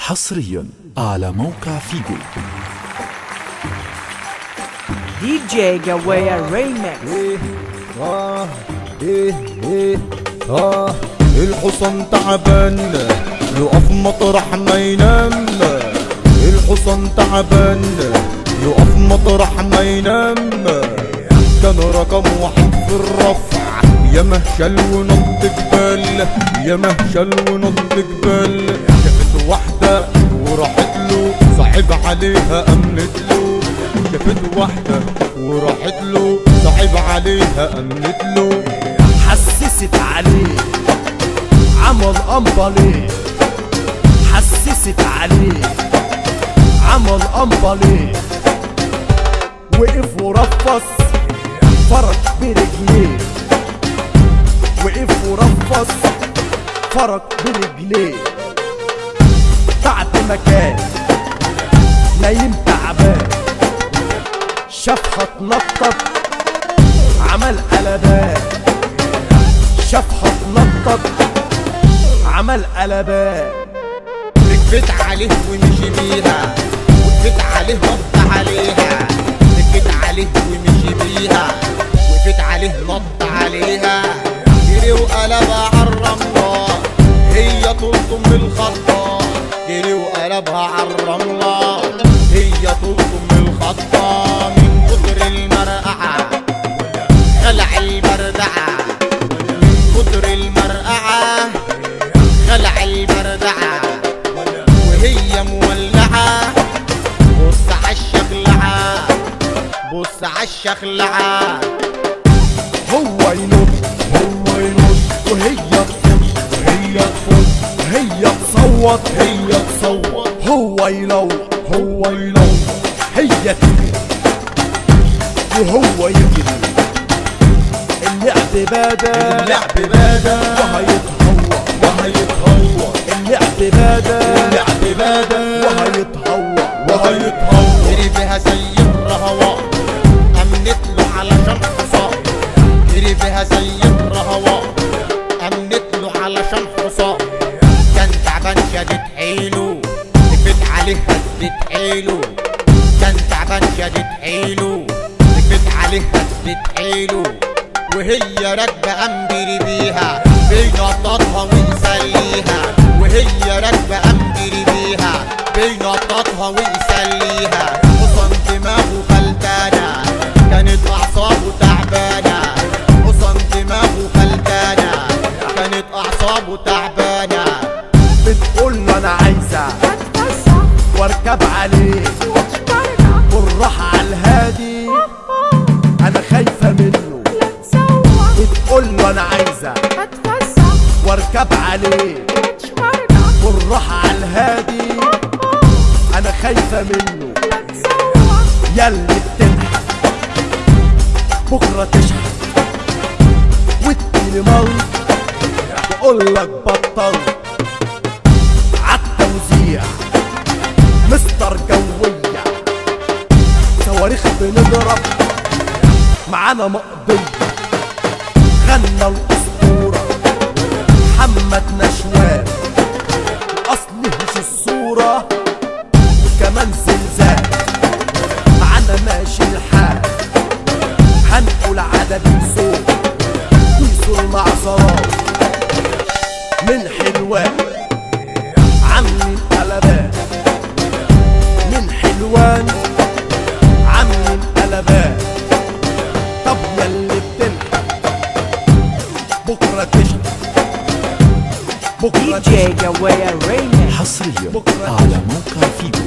حصريا على موقع فيجو. دي جي جوايا ريمكس. ايه اه ايه ايه اه الحصان تعبان يقف مطرح ما ينام، الحصان تعبان يقف مطرح ما ينام. كان رقم واحد في الرفع، يا مهشل ونط جبال، يا مهشل ونط جبال. شافت واحدة وراحت له، صعب عليها أمنت له. شافت واحدة وراحت له، صعب عليها أمنت له. حسست عليه عمل أمباليه، حسست عليه عمل أمباليه. وقف ورفص فرج برجليه، وقف ورفص فرج برجليه. بعد ما كان نايم تعبان، شافها اتنطط عمل قلبان، شافها اتنطط عمل قلبان. ركبت عليه ومشي بيها، وقفت عليه نط عليها. ركبت عليه ومشي بيها، وقفت عليه نط عليها. جري وقلبها عالرملة، هي تلطم بالخطة. جري وقلبها عالرملة، هي تلطم بالخطة. من كتر المرقعة خلع البردعة، من كتر المرقعة خلع البردعة. وهي مولعة، بص عالشخلعة، بص عالشخلعة. هو ينط هو ينط، وهي تفوت وهي تفوت، هي تصوت هي تصوت. هو يلوط هو يلوط، هي تجري وهو يجري. اللعب بدا اللعب بدا، وهيتهور وهيتهور. اللعب بدا اللعب بدا، وهيتهور وهيتهور. جري بها زي الرهوة، أمنت له علشان حصان. جري بها زي الرهوة، أمنت له علشان حصان. كان تعبان شدت حيله، ركبت عليه هدت حيله. كان تعبان شدت حيله، ركبت عليه هدت حيله. وهي راكبة قام جري بيها، بينططها ويسليها. وهي راكبة قام جري بيها، بينططها ويسليها. حصان دماغه فلتانة، كانت أعصابه تعبانة. حصان دماغه فلتانة، كانت أعصابه تعبانة. بتقول له انا عايزة اتفسح واركب عليه واتشبرجع، بالراحة على الهادي، انا خايفة منه. لا تسوح. بتقول له انا عايزة اتفسح واركب عليه واتشبرجع، بالراحة على الهادي، انا خايفة منه. لا تسوح. ياللي بتنحت بكرة تشحت، واديني مل واقولك بطل. عالتوزيع مستر جوية، صواريخ بنضرب معانا مقضية. غنى الأسطورة محمد نشوان، أصله مش الصورة وكمان زلزال. معانا ماشي الحال، هنقول عدد بيسول بيسول مع صلاة من حلوان عاملين قلبان، من حلوان عاملين قلبان. طب ياللي بتنحت بكرة تشحت، بكرة دي جي تشحت، جوايا ريمكس. حصريا بكرة على موقع فيجو.